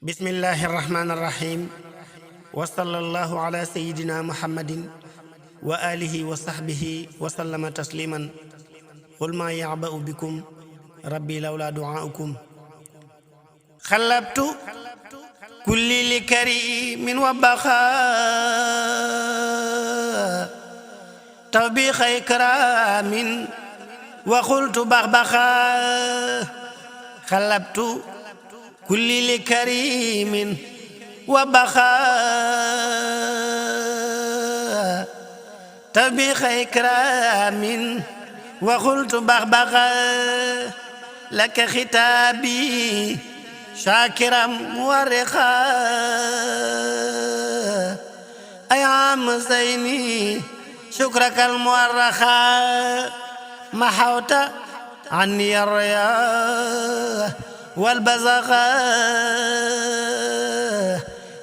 bismillahi irrahmani irrahim wa sallallahu ala sayidina muhammadin wa alihi wa sahbihi wa sallama tasliman qul ma ya'ba'u bikum rabbi lawla du'aukum xalabtu kulli li karimin wa baxa tawbiixay karamin wa qultu baxbaxa xalabtu kulli li karimin wa baxa tawbiixay karamin wa qultu baxbaxa laka xitaabi shakiram muwarriqa ayaam zayni shukrakal muwarraqa mahawta anni yarya wal bazaqa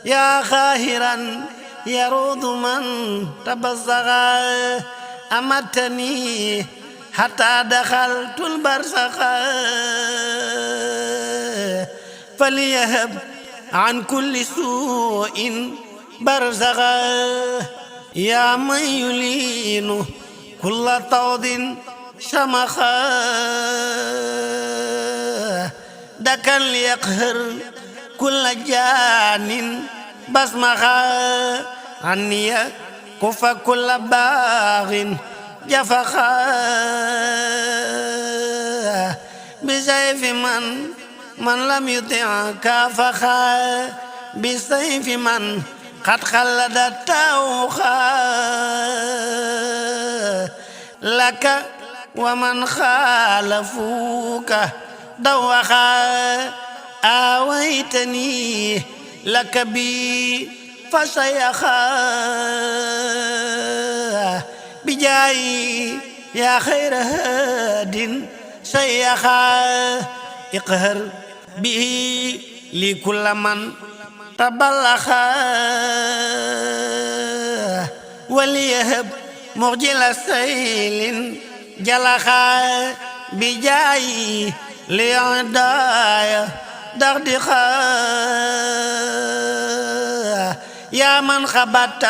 ya khahiran yarudu man tabazzaqa amatani hatta dakhaltul barzaqa فليهب عن كل سوء برزغا يا من يلين كل طود شمخا دكا ليقهر كل جان بسمخا عني كف كل باغ جفخا بسيف من لم يطع كافخا بسيف من قد خلد التوخا لك ومن خالفوك دوخا آويتني لك بي فشيخا بجاي يا خير هاد شيخا اقهر به لكل من تبلخ وليهب مغجل سيل جلخا بجاي ليعداي دغدخا يا من خبت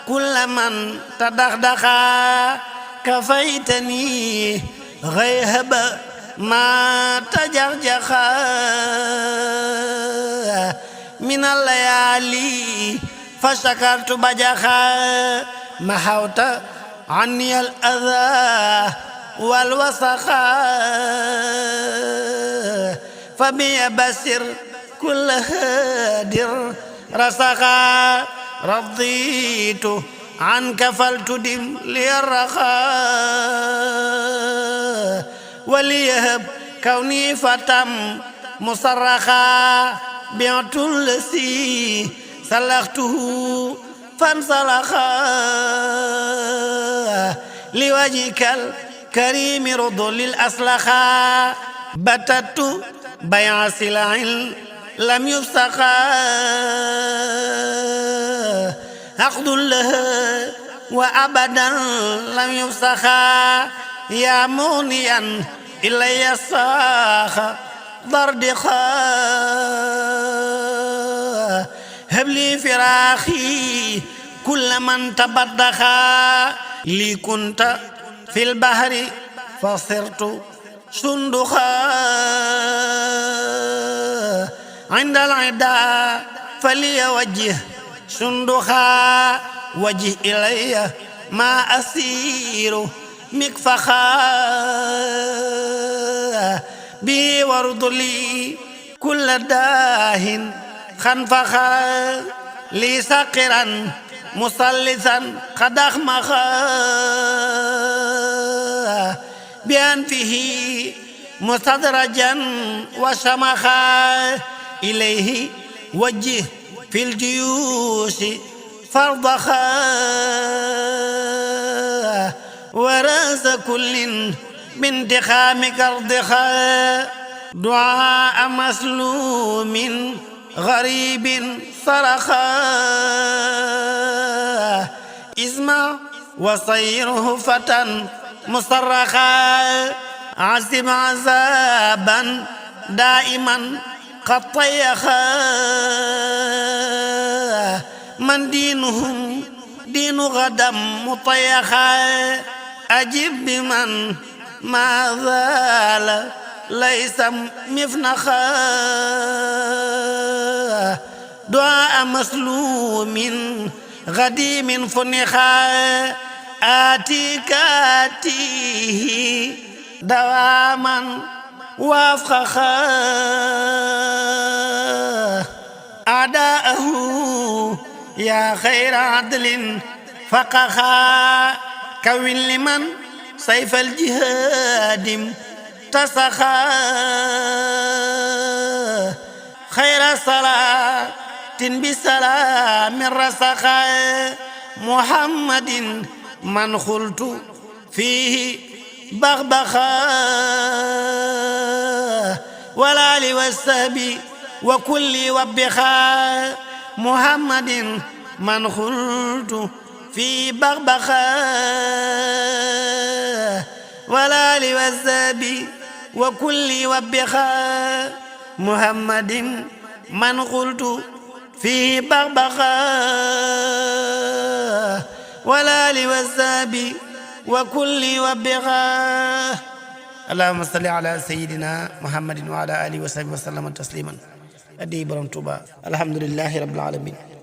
كل من تدغدخا كفيتني غيهب ما تجرجخا من الليالي فشكرت بجخا محوت عني الأذى والوسخا فبي بسر كل هادر رسخا رضيت عنك فلتدم لي الرخاء وليهب كوني فتم مصرخا بعت الذي سلخته فانسلخا لوجهك الكريم رد للأسلخا بتت بيع سلع لم يفسخا عقد لها وأبدا لم يفسخا يا مونيا إلي الصاخ ضردخا هب لي فراخي كل من تبدخا لي كنت في البحر فصرت شندخا عند العدا فليوجه شندخا وجه إلي ما أسير مكفخا بي ورد لي كل داه خنفخا لي سقرا مثلثا قد أخمخا بأنفه مستدرجا وشمخا إليه وجه في الجيوش فرضخا ورأس كل بانتخامك ارضخا دعاء مسلوم غريب صرخا اسمع وصيره فتى مصرخا عزم عذابا دائما قد طيخا فمن دينهم دين غدا مطيخا أجب بمن ما زال ليس مفنخا دعاء مسلوم غديم فنخا آتيك آتيه دواما وافخخا أعداءه يا خير عدل فقخا كون لمن سيف الجهاد تسخا خير صلاة بسلام رسخا محمد من خلت فيه بغبخا والآل والسهب وكل وبخا محمد من خلت في بغبخا والآل والسهب وكل وبخا محمد من قلت في بغبغا والآل والسهب وكل وبغا اللهم صل على سيدنا محمد وعلى آله وصحبه وسلم تسليما أدي برم توبا الحمد لله رب العالمين